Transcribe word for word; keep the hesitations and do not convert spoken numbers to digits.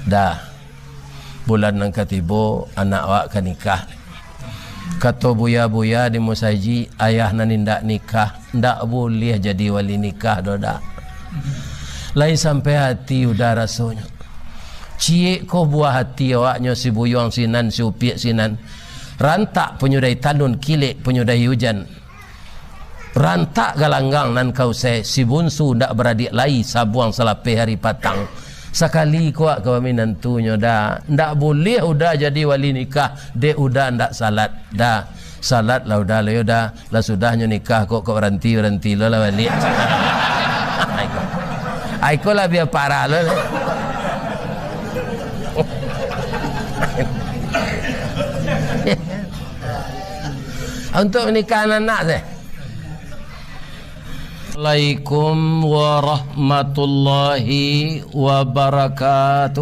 Dah. Bulan nan katibo, anak awak ka nikah. Kato buya-buya di musajik, ayah nan indak nikah, ndak buliah jadi wali nikah doh, dah. Lai sampai hati Uda rasonyo. Ciek ko buah hati awaknyo, si buyuang sinan, si upiak sinan. Rantak panyudahi tanun, kilek panyudahi ujan. Rantak galanggang nan ka usai, si bunsu ndak baradiak lai, sabuang salapeh ari patang. Sakali ko awak ka baminantunyo, dah. Ndak buliah Uda jadi wali nikah, dek Uda ndak salat, dah. Salat lah Uda, lah yo, dah. Lah sudahnyo nikah, kok, kok baranti, baranti lo lah baliak. Ai ko. Ai ko lah bia parah lo lah. Untuk menikah anak-anak teh. Assalamualaikum warahmatullahi wabarakatuh.